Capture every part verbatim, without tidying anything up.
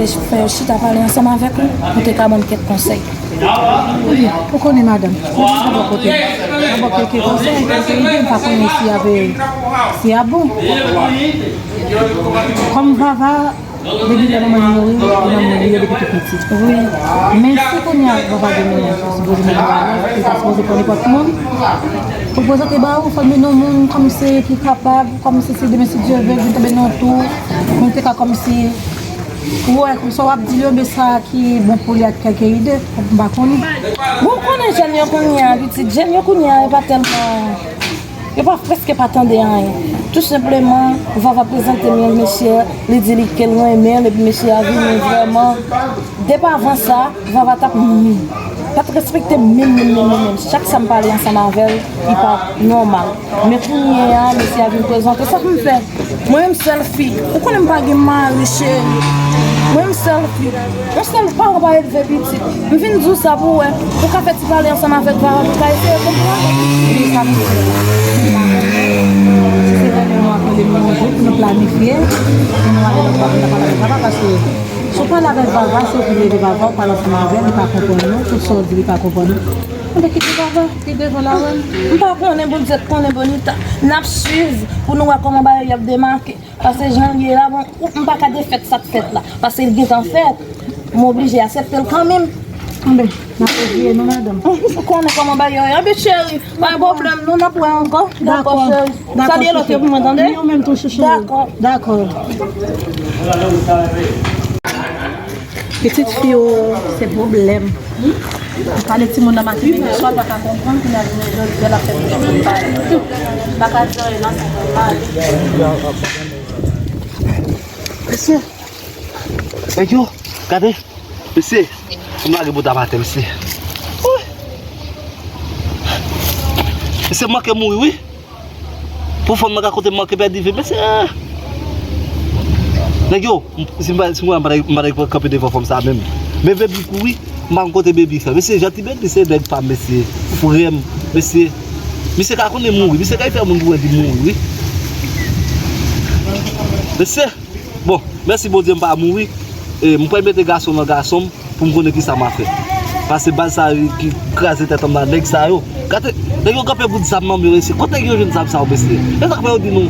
Fè yo chita pale ansanm avèk ou pou te ka ban m kèk konsèy. Ou konnen, madanm, mwen pa bò kote m. Mwen bò kèlke konsèy, kèlke ide, m pa konnen si y ap, si y ap bon. Kòm Vava, depi lè manman li mouri, li nan mouri depi tou piti. Wi. Men si kounye a Vava gen menaj, sipoze gen menaj, li pa sipoze pran nenpòt moun pou l prezante ba ou, fò l mennen yon moun kòmsi ki kapab, kòmsi si demen si Dye vle, vin tonbe nan yon tou, moun te ka kòmsi Ou wè, sa w ap di yo, men sa ki bon pou li ak kèlke ide, m pa konnen. Bon, ou konnen jèn yo kounye a, pitit, jèn yo kounye a, yo pa tèlman, yo pa, prèske pa tande anyen. Tou senpleman, Vava prezante m yon mesye, li di li ke l renmen l, epi mesye a vini vrèman. Depi avan sa, Vava t ap, pa t respekte m menm, menm, menm, menm, menm. Chak sa m pale ansanm avè l, li pa nòmal. Men kounye a, mesye a vin prezante. Sa pou m fè? Mwen menm sèl fi. Ou konnen m pa gen mari, cheri. Mwen menm sèl fi. Yon sèl paran pa elve pitit. M vin di w sa pou w wè. Ou ka fè ti pale ansanm avèk Vava pou w ka eseye konprann. Ebyen, sa pou m fè la. Si se rele nou ap rele nou yon jou pou nou planifye, pou nou ale lòt bò, pou nou pale avèk Vava, paske si w pale avèk Vava, se ou ki rele Vava, ou pale ansanm avè l, li pa konprann ou, tout sa w di, li pa konprann ou. Anben, kite Vava, li devan la, wè. M pa konnen, Bondye konnen, Bonita. N ap swiv pou nou wè kòman bagay yo ap demake. Paske jan l ye la, bon, ou, m pa ka defèt sa k fèt la. Paske l gentan fèt. M oblije aksepte l kanmenm. Anben, n ap reveye nou, madanm. Ou konnen kòman bagay yo ye. Anben, cheri, pa gen pwoblèm, non, n ap wè ankò. Dakò, cheri. Dakò, cheri. Sa li ye lòt yo pou mwen, tande? Ni ou menm tou, chouchou. Dakò. Dakò. Pitit fi w, se pwoblèm. Ou pale timoun nan maten, men swa l pa ka konprann, kounye a jounen jodi a l ap fè tout moun pale. Li pa ka di anyen nan sa pale. Mesye, nèg yo, gade. Mesye, m lage bouda m atè, mesye. Woy! Mesye, m manke mouri, wi. Pou fanm nan ka kote m manke pèdi vi, mesye. Nèg yo, m, si m pa, si m pa, m pa t kanpe devan fanm sa menm. Men baby kouri, m pa konn kote baby fè. Mesye, jan ti baby se nèg pa m, mesye. Frè m, mesye. Misye ka konnen mouri, misye ka fè moun pou wè di mouri, wi. Mesye. Bon, mèsi Bondye m pa mouri. E, m pral mete gason nan gason m pou m konnen kisa m a fè. Paske baz sa yo ki kraze tèt anba nèg sa yo. Gade, nèg yo kanpe bout zam nan men yo, mesye. Kot nèg yo jwenn zam sa yo, mesye? E sa k fè yo di nou,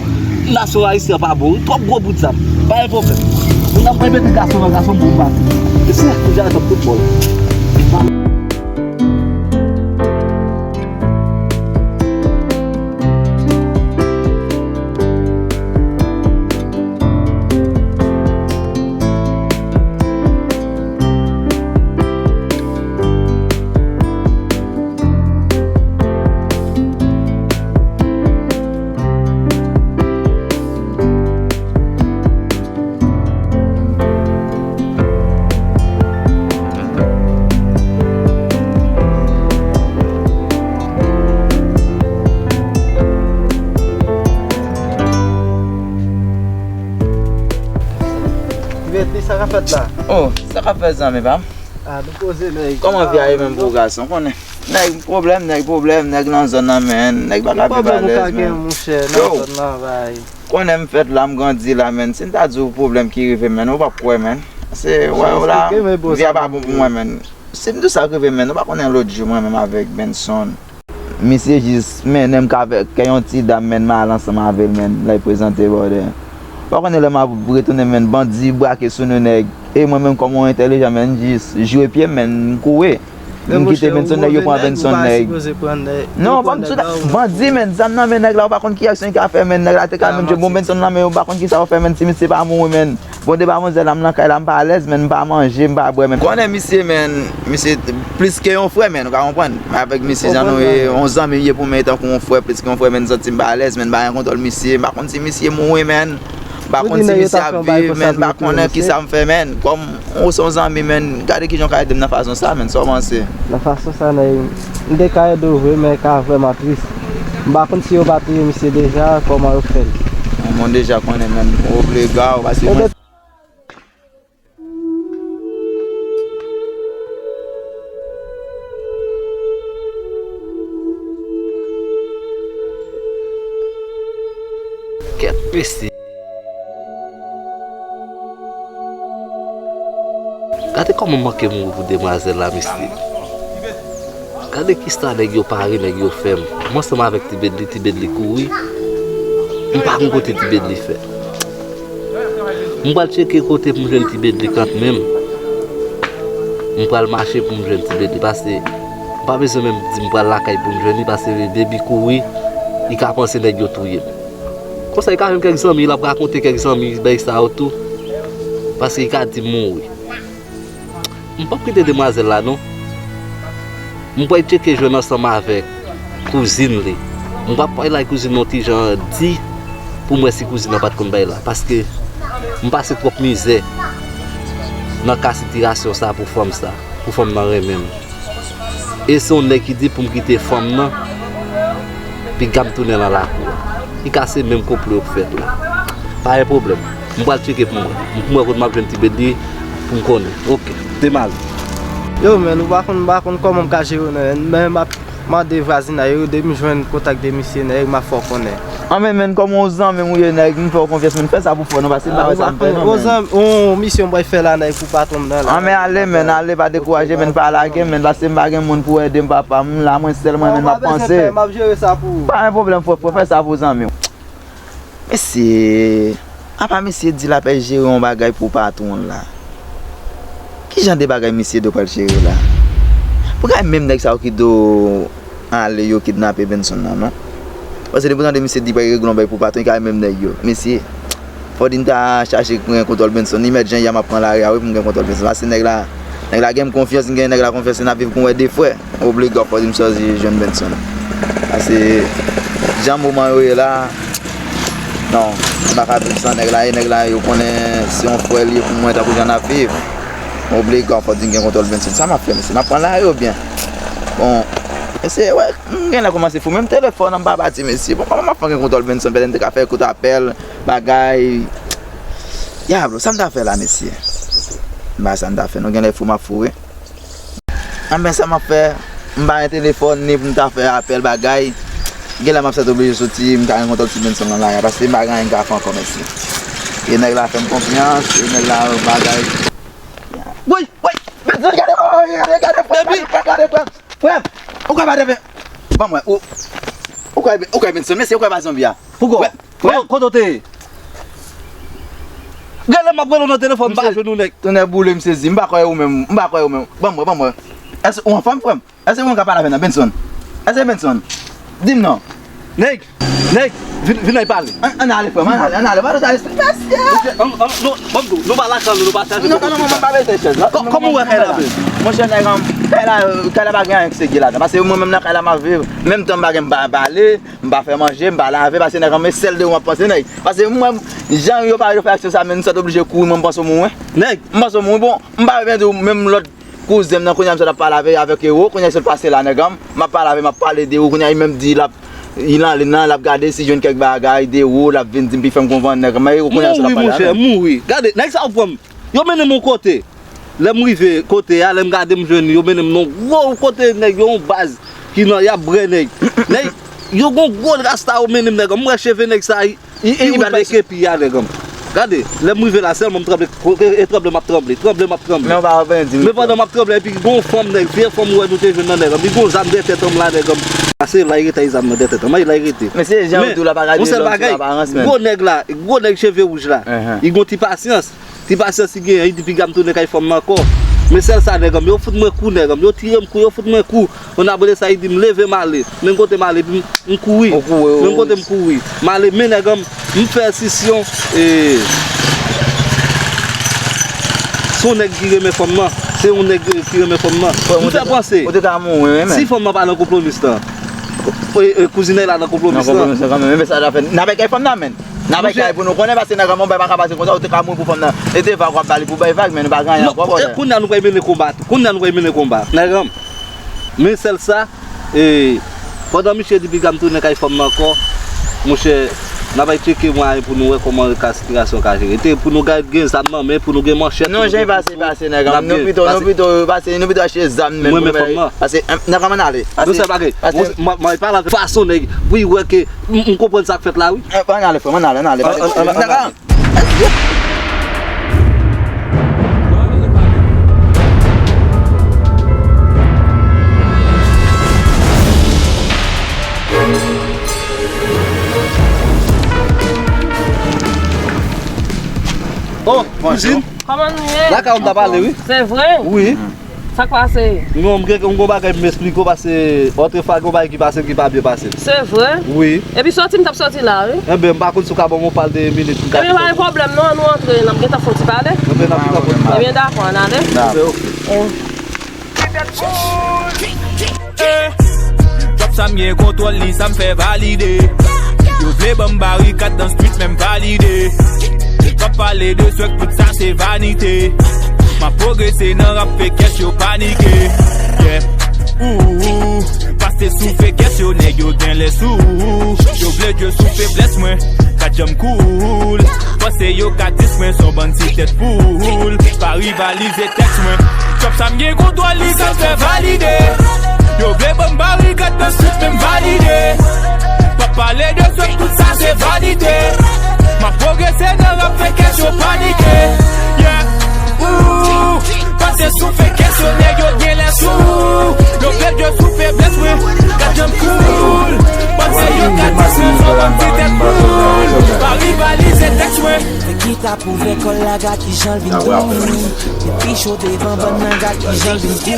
nasyon ayisyen an pa bon, wi. Twòp gwo bout zam. Pa gen pwoblèm. Nou ap mete gason nan gason m pou m bati. Mesye, nou jare tanp tout bòl. Vèt li, sa k ap fèt la? Oh, sa k ap fèt, zanmi pa m? Ah, nou poze, nèg. Kòman vi a ye menm pou w, gason? Konnen nèg pwoblèm, nèg pwoblèm, nèg nan zòn nan, men nèg pa ka viv alèz, men. Ki pwoblèm ou ka gen, monchè, nan zòn nan, bay? Konnen m fèt la, m grandi la, men. Si m ta di w pwoblèm ki rive m, men, ou p ap kwè, men. Se, wè, w la, vi a pa bon pou mwen, men. Si m di w sa k rive m, men, ou pa konnen lòt jou, mwen menm avèk Benson. Misye jis mennen m k avèk yon ti dam, men, m al ansanm avè l, men, lè l prezante bòdè. Ou pa konnen lè m ap retounen, men, bandi brake sou nou nèg. E mwen menm kòm yon entèlijan, men, jis jwe pye m, men, m kouri. M kite Benson nèg, yo pran Benson nèg. Non, pa m sou bandi, men, zam nan men nèg la, ou pa konn ki aksyon li ka fè, men, nèg la te ka menm jwe bon Benson nan, men ou pa konn kisa ou fè, men, si misye pa mouri, men. Bon, depi manzè la, m nan kay la, m pa alèz, men, m pa manje, m pa bwè, men. Konnen misye, men, misye plis ke yon frè, men, ou ka konprann. Men avèk misye, jan nou ye, yon zanmi m ye pou mwen, tankou yon frè, plis ke yon frè, men, m santi m pa alèz, men, m pa gen kontwòl misye, m pa konn si misye mouri, men. M pa konn si misye ap viv, men, m pa konnen kisa m fè, men. Kòm ou se yon zanmi, men, gade kijan w ka ede m nan fason sa, men, sa w panse? Nan fason sa, nèg, m te ka ede w vre, men ka vrèman tris. M pa konn si yo pa touye misye deja, kòman yo fè l. Bon, mwen deja konnen, men, oblèga w, paske mwen Kèt, mesye. Gade kòman m manke mouri pou demwazèl la, mesye. Gade kisa nèg yo pare, nèg yo fè m. M ansanm avèk Ti Bedli, Ti Bedli kouri. M pa konn kote Ti Bedli fè. M pral tcheke kote pou m jwenn Ti Bedli kanmenm. M pral mache pou m jwenn Ti Bedli, paske m pa bezwen menm di m pral lakay pou m jwenn li, paske depi kouri, li ka panse nèg yo touye m. Konsa, li ka jwenn kèk zanmi, l ap rakonte kèk zanmi, bagay sa yo tou. Paske li ka di m mouri. M p ap kite demwazèl la, non. M pral tcheke jwenn ansanm avèk kouzin li. M pral pale ak kouzin nan yon ti jan di pou m wè si kouzin nan pa t konn bay la. Paske m pase twòp mizè nan ka sitiyasyon sa pou fanm sa, pou fanm nan renmen m. E se yon nèg ki di pou m kite fanm nan, piga m tounen nan lakou a. Li ka se menm konplo yo k fèt la. Pa gen pwoblèm. M pral tcheke pou m wè. Pou m wè kote m ap jwenn Ti Bedli pou m konnen. Oke, te m ale. Yo, men, ou pa konn, m pa konn kòman m ka jere w, non. Men m ap mande vwazinay yo, depi m jwenn kontak de misye, nèg, m ap fè w konnen. Anben, men, kòman w zanmi m ou ye, nèg, m fè w konfyans, men, fè sa pou fè w, non, paske m pa wè sa m fè, non, men. Yon misyon m pral fè la, nèg, pou patwon m nan, la. Anben, ale, men, ale, pa dekouraje, men, pa lage m, men, paske m pa gen moun pou ede m, papa, m la, mwen sèl, mwen, men, m ap panse. M ap jere sa pou ou. Pa gen pwoblèm, frè, frè, fè sa pou zanmi w. Mesye, apa mesye di l ap jere yon bagay pou patwon l la? Ki jan de bagay mesye dwe pral jere la? Pou kay menm nèg sa yo ki do ale yo kidnape Benson nan, non? Paske depi w tande misye di pral regle yon bagay pou patwon, li kay menm nèg yo. Mesye, fò di n ta chache gen kontwòl Benson. Li mèt jan y a m ap pran lari a, wi, pou m gen kontwòl Benson. Paske nèg la, nèg la gen m konfyans, m gen nèg la konfyans, n ap viv kon wè de frè. Obliga fò di m sòzi jwenn Benson. Paske jan moman yo ye la, non, m pa ka viv san nèg la, e nèg la yo konnen se yon frè li ye pou mwen tankou jan n ap viv. Obliga fò di m gen kontwòl Benson. Sa m ap fè, mesye? M ap pran lari oubyen? Bon, mesye, wè, m genlè kòmanse fou. Menm telefòn an m pa bati, mesye. Bon, kòman m ap fè gen kontwòl Benson? Pètèt m te ka fè kout apèl, bagay. Dyablo, sa m ta fè la, mesye? M pa sa m ta fè, non, genlè fou m ap fou, wi. Anben, sa m ap fè, m pa gen telefòn ni pou m ta fè apèl bagay. Genlè m ap sèt oblije soti, m ka gen kontwòl ti Benson nan lari a, paske m pa gen anyen m ka fè ankò, mesye. E nèg la fè m konfyans, e nèg la bagay. Woy, woy, Benson, gade, gade, gade, frè, gade, frè, gade, frè. Frè, ou kwè pa demen? Ban mwen, ou, ou kwè, ou kwè Benson, mesye, ou kwè pa zonbi a? Poukwè? Frè, kote w te ye? Genlè m ap rele w nan telefòn, m pa jwenn ou, nèg. Tonnè boule, m sezi. M pa kwè ou menm. M pa kwè ou menm. Ban mwen, ban mwen. Èske ou anfòm, frè m? Èske ou menm ka pale avè m nan, Benson? Èske Benson? Di m non. Nèg, nèg, vin, vin al pale. Ann, ann ale, frè m, ann ale, ann ale. Pa nou ta esplikasyon. An, an, non, ban m di w, nou pa lakay nou, nou pa chache. Non, non, non, mwen pa bezwen chèz la. Kò-, kòman w wè kay la menm? Monchè, nèg, kay la, kay la pa gen anyen k serye ladan. Paske mwen menm nan kay la m ap viv. Menm tan m pa gen, m pa pale. M pa fè manje, m pa lave, paske nèg an, men sèl de ou m ap panse, nèg. Paske mwen, jan yo pale, yo fè aksyon sa, men m sot oblije kouri, mwen, m panse w mouri. Nèg, m panse w mouri, bon, m pa vle di w, menm lòt kouzen m nan, kounye a m sot ap pale avè, avèk Ewo, kounye a l sot pase la, nèg an, m ap pale avè, m ap pale de ou, kounye a, li menm di l ap, li nan, li nan, l ap gade si jwenn kèk bagay de ou, l ap vin di m, pi fè m konprann, nèg an, men Ewo, kounye a l sot ap pale avè m. Mouri, monchè, mouri. Gade, nèg sa yo pran m. Yo mennen m yon kote. Lè m rive kote a, lè m gade m jwenn yo mennen m nan yon gwo kote nèg yo, yon baz ki nan, y ap brè nèg. Nèg, yo gon gwo rasta yo mennen m nèg an. M wè cheve nèg sa, i, i, i ouvè kepi a nèg an. Gade, lè m rive la sèlman m tranble, e, e tranble m ap tranble, tranble m ap tranble. Men w pa reponn di m. Men pandan m ap tranble, epi gon fanm nèg, vye fanm ou wè nou te jwenn nan nèg an. Li gon zam dèyè tèt an m la nèg an. Pase la, li rete ak zam nan dèyè tèt an. Men la, li rete. Men se jan yo di w la pa ka jere lòm sou laparans, men. Gwo nèg la, gwo nèg cheve wouj la. Li gon ti pasyans. Ti pasyans li genyen, li di piga m tounen kay fanm nan ankò. Men sèl sa nèg an m, yo fout mwen kou nèg an m, yo tire m kou, yo fout mwen kou. Yon abone sa li di m leve m ale. Men kote m ale, epi m, m kouri. Ou kouri, ou. Men kote m kouri. M ale, men nèg an m, m fè sisyon, e, se yon nèg ki renmen fanm nan. Se yon nèg, e, ki renmen fanm nan. M fè panse, ou te ka mouri, wi, men. Si fanm nan pa nan konplomis lan, e, e, kouzin Nèg la nan konplomis lan. Nan konplomis lan kanmenm, men sa ta fè. N ap bay kay fanm nan, men. N ap bay kay pou nou konnen, paske nèg an m pa ka pase konsa, ou te ka mouri pou fanm nan. E te vag w ap ba li pou bay vag, men nou pa gen anyen ankò, brother. Kounye a nou pral mennen konba tou. Kounye a nou pral mennen konba. Nèg an m. Men sèl sa, e, pandan misye di piga m tounen kay fanm nan ankò, monchè, n ap al tcheke mwayen pou nou wè kòman ka sitiyasyon ka jere. Te pou nou gad gen zam nan men, pou nou gen manchèt, pou nou gen koukou. Non, jan e pase, pase, nèg an m. Nou pito, nou pito, pase, nou pito achte zam men. Mwen men fanm nan. Pase, nèg an m, ann ale. Pase, yon sèl bagay. Pase. Mwen, mwen pale avèk fason nèg, pou y wè ke M, m konprann sa k fèt la, wi. Eh, ann ale, frè m, ann ale, ann ale. An, an, ann ale. Nèg an. Èske... Kouzin, kòman nou ye? Lakay ou m ta pale, wi. Se vre? Wi. Sa k pase? Non, m gen, m gon bagay m esplike w, paske otrefwa gon bagay ki pase m ki pa byen pase m. Se vre? Wi. Epi soti m t ap soti la, wi. Enben, m pa konn si w ka ban m yon pal de minit pou m ka... Ebyen, pa gen pwoblèm, non, ann nou antre, n ap gentan fè yon ti pale. Enben, n ap gentan fè yon ti pale. Ebyen, dakò, ann ale. Dakò. Ok. Eh, djòb sa m gen kontwòl li, sa m fè valide. Yo vle ban m barikad nan street, men m valide. Pa pale de swag, tout sa se vanite. M ap pwogrese nan rap, fake yo panike. Yeah. Ooh, pase sou fake yo, nèg yo genlè sou. Yo vle jwe sou feblès mwen, gad jan m cool. Panse yo ka dis mwen, s on bann ti tèt poul. Pa rivalize tèks mwen. Djòb sa m gen kontwòl li, sa m fè valide. Yo vle ban m barikad nan street, men m valide. Pa pale de swag, tout sa se vanite. M ap pwogrese nan rap, fake yo panike. Yeah. Ooh, pase sou fake yo, nèg yo genlè sou. Yo vle jwe sou feblès mwen, gad jan m cool. Panse yo ka dis mwen, s on bann ti tèt poul. Pa rivalize tèks mwen. Fake ki ta pwouve kò l la, gad kijan l vin dou. Li pi cho devan bann nan, gad kijan l vin kou.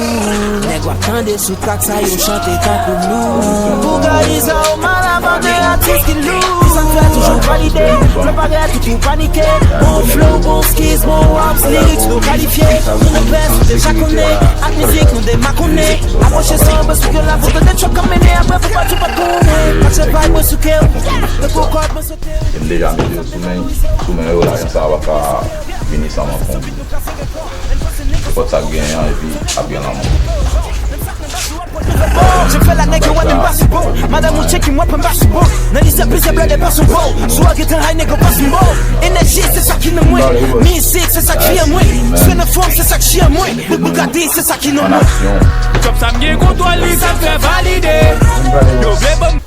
Nèg w ap tande sou trak sa yo chante tankou lou. Pou Gariza, Omar, la bande atis ki lou. Sa k fè toujou valide, flow pa reyèl, tout ou panike. Bon flow, bon skills, bon raps, lyrics, nou kalifye. Nou nan pès, ou deja konnen, ak mizik, nou demakonnen. Apwoche san bès, figure la, foto de chòk, kòm mennen, apre pou pati pa konnen. Mache vibe, mwen souke w. Mwen kou kòd, mwen sote w. E m deja mete yo sou men, sou men yo la, jan sa a pa ka vini san m an fon. Nenpòt sa k genyen an, epi ap gen lanmò. Je fais la nèg yo wè men m pa sou bon. Madan mouche ki mwen pran m pa sou bon. Nan lise plizyè blòdè pa sou bon. Sou a gentan hay nèg yo pa sou bon. Enèji se sa ki nan mwen. Mizik se sa ki an mwen. Swen nan fòm se sa ki an mwen. Bout Bugatti se sa ki nan mwen. Djòb sa m gen kontwòl li, sa m fè valide. Yo vle ban m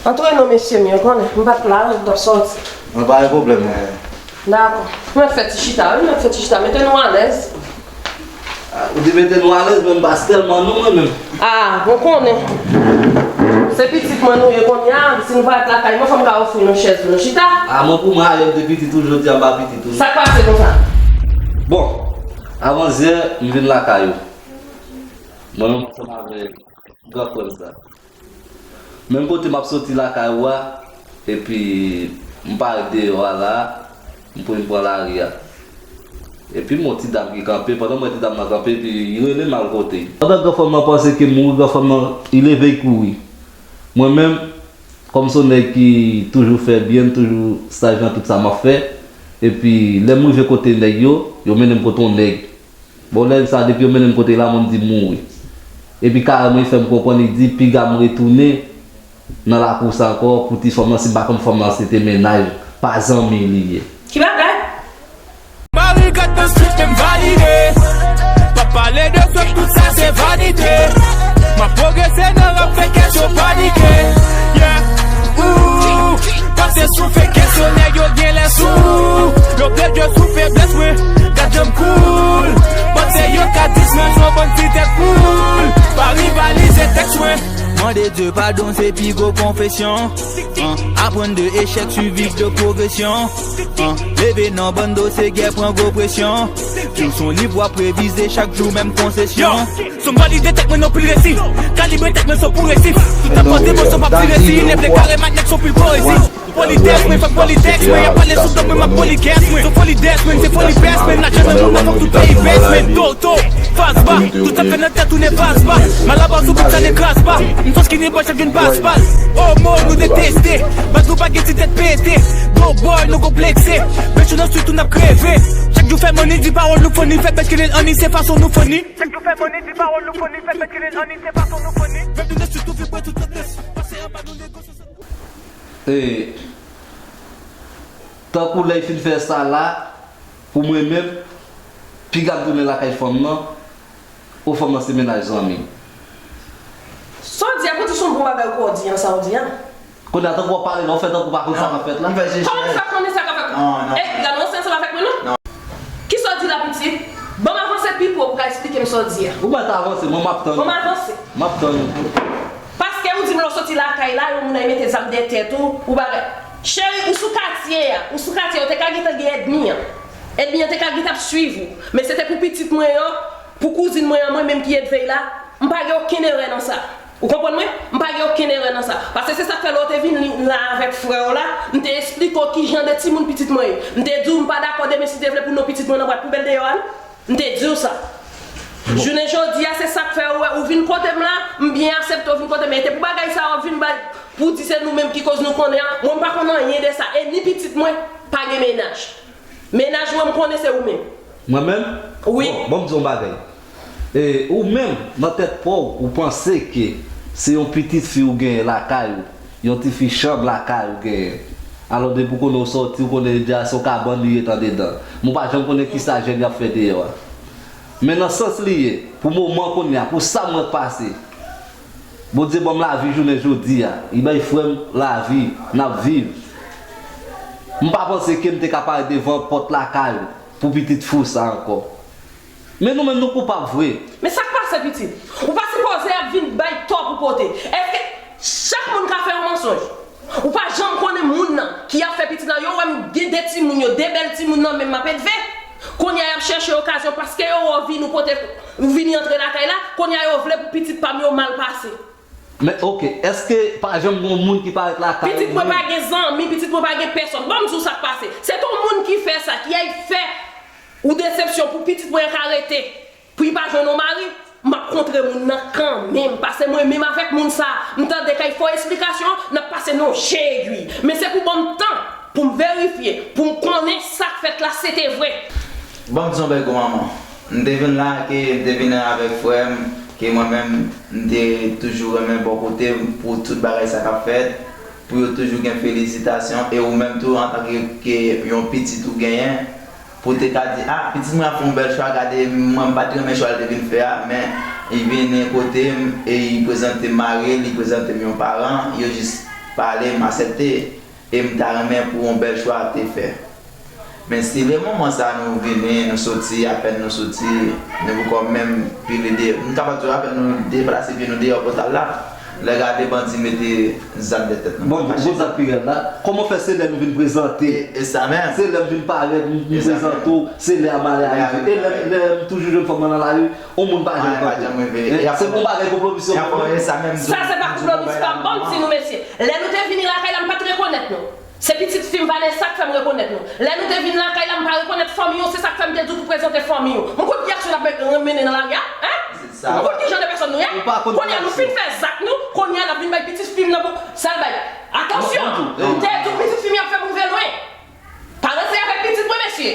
Antre non, mesye m yo, konnen m pa t la, m t ap sòti. Mwen pa gen pwoblèm, men. Dakò. Mwen fè ti chita, wi, mwen fè ti chita. Mete nou alèz. Ah, ou di mete nou alèz, men m pa tèlman non, mwen menm. Ah, bon konnen. Se pitit mwen nou ye kounye a, si nou pa t lakay mwen, fò m ka ofri nou chèz pou nou chita. Ah, mwen pou mwen, alè m te pitit ou, jodi a m pa pitit ou. Sa k pase konsa? Bon, avan yè, m vin lakay ou. Mwen menm ansanm avèk gran frè m sa. Menm kote m ap soti lakay ou a, epi m parèt deyò a la, m pou m pran lari a. Epi m wè yon ti dam ki kanpe, pandan m wè ti dam nan kanpe, epi li rele m al kote l. Pandan gran frè m nan panse ke m mouri, gran frè m nan, li leve, li kouri. Mwen menm, kòm se yon nèg ki toujou fè byen, m toujou saj nan tout sa m ap fè, epi lè m rive kote nèg yo, yo mennen m kote yon nèg. Bon, lè sa, depi yo mennen m kote la, mwen m di m mouri. Epi kareman, li fè m konprann, li di, piga m retounen nan lakou sa ankò pou ti fanm nan, si m pa konn fanm nan, se te mennaj pa zanmi li ye. Ki bagay? Barikad nan street, men m valide. Pa pale de swag, tout sa se vanite. M ap pwogrese nan rap, fake yo panike. Yeah. Ooh. Pase sou fake yo, nèg yo genlè sou. Yo vle jwe sou feblès mwen, gad jan m cool. Panse yo ka dis mwen, s on bann ti tèt poul. Pa rivalize tèks mwen. Mande Dye padon, se pi gwo konfesyon. An, aprann de echèk, swivi de pwogresyon. An, leve nan bann do, se gè pran gwo presyon. Sou son liv, w ap revize chak jou, menm konsesyon. Yo, son valide tèt mwen, non pil resi. Kalibre tèt mwen, son pou resi. Tout ap poze, bon, son pa pil resi. Nèf de kare, mat nèt, son pil poezi. Politès mwen, fòk politès mwen, y ap pale sou do mwen, m ap politès mwen. Sou politès mwen, se foli bès mwen, lajan nan moun nan, fòk tout peyi bès mwen. Toto, fas ba, tout sa k fè nan tèt ou ne fas ba. Malaba sou bout sa ne kras ba. M son skinny boy, chak jou n bas bal. Omo, nou deteste, baz nou pa gen ti tèt pete. Dope boy, nou konplekse. Bèt yo nan street, nou n ap kreve. Chak jou fè money, di pawòl nou funny, fè bèt ki len anni, se fason nou funny. Chak jou fè money, di pawòl nou funny, fè bèt ki len anni, se fason nou funny. Fè nou nan street, nou vibre tout tandans. Pase anba nou negosye. E, tankou lè l fin fè sa la, pou mwen menm, piga m tounen lakay fanm nan, o fanm nan se mennaj zanmi m. Sa w di a, pou di s on bon bagay ou kwè w di an, sa w di a. Kounye a, tankou w ap pale la, w fè tankou w pa konn sa k ap fèt la. Kòman m fè konnen sa k ap fèt? E, piga nou ansanm avèk mwen, non? Kisa w di la, pitit? Ban m avanse pi pre pou w ka eksplike m sa w di a. Ou mèt avanse, mwen m ap tann ou. Ban m avanse. M ap tann ou. Paske ou di m lè w soti lakay la, yon moun al mete zam dèyè tèt ou, ou bagay. Cheri, ou sou katye a, ou sou katye a, ou te ka gentan gen èdmi an. Èdmi an te ka gentan ap swiv ou. Men se te pou pitit mwen an, pou kouzin mwen an, mwen menm ki edvey la, m pa gen okenn erè nan sa. Ou konprann mwen? M pa gen okenn erè nan sa. Paske se sa k fè lè w te vin li- la avèk frè w la, m te esplike w ki jan de timoun pitit mwen ye. M te di w m pa dakò demen si te vle pou non pitit mwen nan bwat poubèl deyò a, non. M te di w sa. Jounen jodi a, se sa k fè ou wè, ou vin kote m la, m byen aksepte w vin kote m. E te pou bagay sa a w ap vin bay, pou di se nou menm ki koz nou konnen an. Mwen, m pa konn anyen de sa. E ni pitit mwen, pa gen mennaj. Mennaj mwen, m konnen se ou menm. Mwen menm? Wi. Bon, bon, m di yon bagay. E, ou menm, nan tèt pa w, ou panse ke se yon pitit fi ou genyen lakay ou, yon tifi chanm lakay ou genyen. Alò, depi w konnen w sòti, w konnen deja se yon kabann li ret andedan. Men w pa janm konnen kisa jèn y ap fè deyò a. Men nan sans li ye, pou moman kounye a, pou sa mwen pase, Bondye ban m lavi jounen jodi a, li bay frè m lavi, n ap viv. M pa panse ke m te ka parèt devan pòt lakay ou pou pitit fi w sa ankò. Men nou menm nou koupab vre. Men sa k pase pitit? Ou pa sipoze ap vin bay tò pou pote. Èske chak moun ka fè yon mansonj? Ou pa janm konnen moun nan ki ap fè pitit la. Yo wè m gen de timoun yo, de bèl timoun nan men m ap elve. Kounye a y ap chèche okazyon paske yo wè w vini w pote, ou vini antre lakay la, kounye a yo vle pou pitit pa m yo mal pase. Men oke, èske pa janm gen yon moun ki parèt lakay ou? Pitit mwen pa gen zanmi, pitit mwen pa gen pèsòn. Ban m di w sa k pase. Se t yon moun ki fè sa, ki ay fè ou desepsyon pou pitit mwen an ka rete, pou li pa jwenn yon mari, m ap kontre moun nan kanmenm. Paske mwen menm avèk moun sa, m tande kay fè w esplikasyon, n ap pase nan yon je egwi. Men se pou ban m tan pou m verifye, pou m konnen sa k fèt la, se te vre. Ban m di yon bèl gwo manman. M te vin la, ke m te vin avèk frè m, ke mwen menm, m te toujou renmen bò kote m pou tout bagay sa k ap fèt, pou yo toujou gen felisitasyon, e ou menm tou, antanke ke yon pitit ou genyen, pou te ka di, a, pitit mwen ap fè yon bèl chwa, gade, mwen m pa t renmen chwa l te vin fè a, men li vini kote m, e li prezante m mari l, li prezante m yon paran, yo jis pale, m aksepte. E m ta renmen pou yon bèl chwa te fè. Men si le moman sa nou vini, nou soti, apèn nou soti, nou poko menm pile de, m kapab di w apèn nou deplase pye nou deyò pòtal la, lè gade bandi mete zam dèyè tèt nou. Bon, bon, zam pi rèd la. Kòman fè se lè nou vin prezante? E, e sa menm. Se lè m vin parèt, m, m prezante w, se lè a malè a rive. E lè, lè m toujou jwenn fanm nan nan lari, yon moun pa janm kanpe. Hein? Se pou bagay konpwomisyon. Sa se pa konpwomisyon, ban m di nou, mesye. Lè nou te vini lakay la, m pa t rekonèt nou. Se pitit fi m Vanessa k fè m rekonèt nou. Lè nou te vin lakay la, m pa rekonèt fanmi yo, se sa k fè m te di w pou prezante fanmi yo. M konn ki aksyon n ap men- mennen nan lari a, hein? M konn ki jan de pèsòn nou ye. Kounye a nou fin fè zak nou, kounye a n ap vin bay pitit fi m nan pou sa l bay. Atansyon! M te di w pitit fi m y ap fè m rive lwen. Pa ranse avèk pitit mwen, mesye.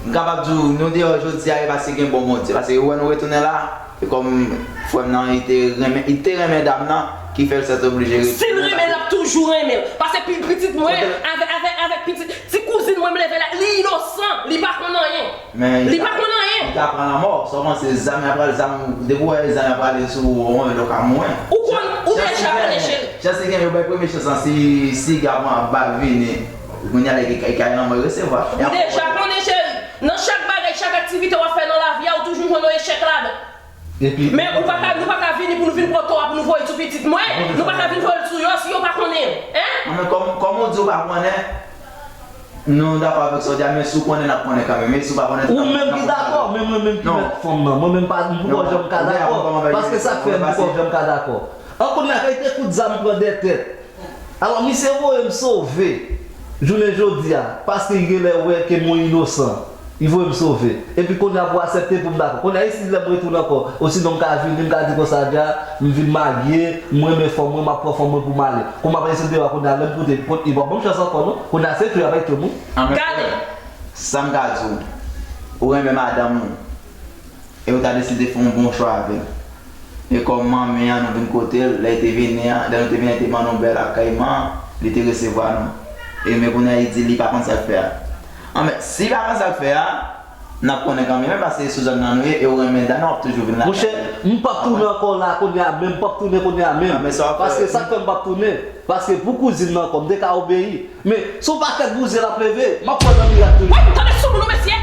M kapab di w, nou deyò jodi a, e paske gen bon Bondye. Paske ou wè nou retounen la, e kòm frè m nan, li te renmen, li te renmen dam nan, ki fè l sètoblije retounen. Si l renmen l, l ap toujou renmen l. Paske pi- pitit mwen, avèk, avèk, avèk pitit, ti kouzin mwen m leve la, li inosan, li pa konn anyen. Li pa konn anyen. Li ka pran lanmò, sa w panse zam y ap pral, zam, depi w wè zam y ap prale sou ou, ou menm tou ka mouri. Ou konn, ou deja konnen, cheri. Chans li gen, yo bay premye chans lan, si, si gason an pa vini, kounye a la, li ka, li ka gen lanmò resevwa. Ou deja konnen, cheri. Nan chak bagay, chak aktivite w ap fè nan lavi a, ou toujou jwenn yon echèk ladan. Men ou pa ka, nou pa ka vini pou nou vin pran tò a pou nou voye l sou pitit mwen. Nou pa ka vin voye l sou yo si yo pa konnen. Hein? Men kòm, kòm ou di ou pa konnen, nou dakò avèk sa w di a, men si w konnen, n ap konnen kanmenm. Men si w pa konnen tou, n ap konnen kanmenm. Ou menm ki dakò, men mwen menm ki mèt fanm nan, mwen menm pa, m poko janm ka dakò. Paske sa k fè m poko janm ka dakò. An kounye a, kalite kout zam pran dèyè tèt. Alò, misye voye m sove jounen jodi a, paske li genlè wè ke mwen inosan. Li voye m sove. Epi kounye a pou aksepte pou m dakò. Kounye a, isi lè m retounen ankò, osinon m ka vini, m ka di konsa, dja, m vin marye, m renmen fanm mwen, m ap pran fanm mwen pou m ale. Kou m ap rete deyò a kounye a, lè m koute, pot, li p ap ban m chans ankò, non. Kounye a, se tou y ap ekte m, wi. Gade. Sa m ka di w, ou renmen madanm ou. E ou ta deside fè yon bon chwa avè l. E kòm manmi an, nou vin kote l, lè li te vini an, lè nou te vini an, li te ban nou bèl akèyman, li te resevwa nou. E men kounye a, li di li pa konn sa l fè a. Anben, si li pa konn sa l fè a, n ap konnen kanmenm, paske se sou zòn nan nou ye, e ou renmen dam nan, w ap toujou vin lakay li. Monchè, m p ap tounen ankò la kounye a menm, m p ap tounen kounye a menm. Paske sa k fè m p ap tounen, paske pou kouzin nan ankò, m te ka obeyi. Men, se yon pakèt bouzen l ap leve, m ap pran nan mirak toujou. Wi, tande sou moun ou, mesye.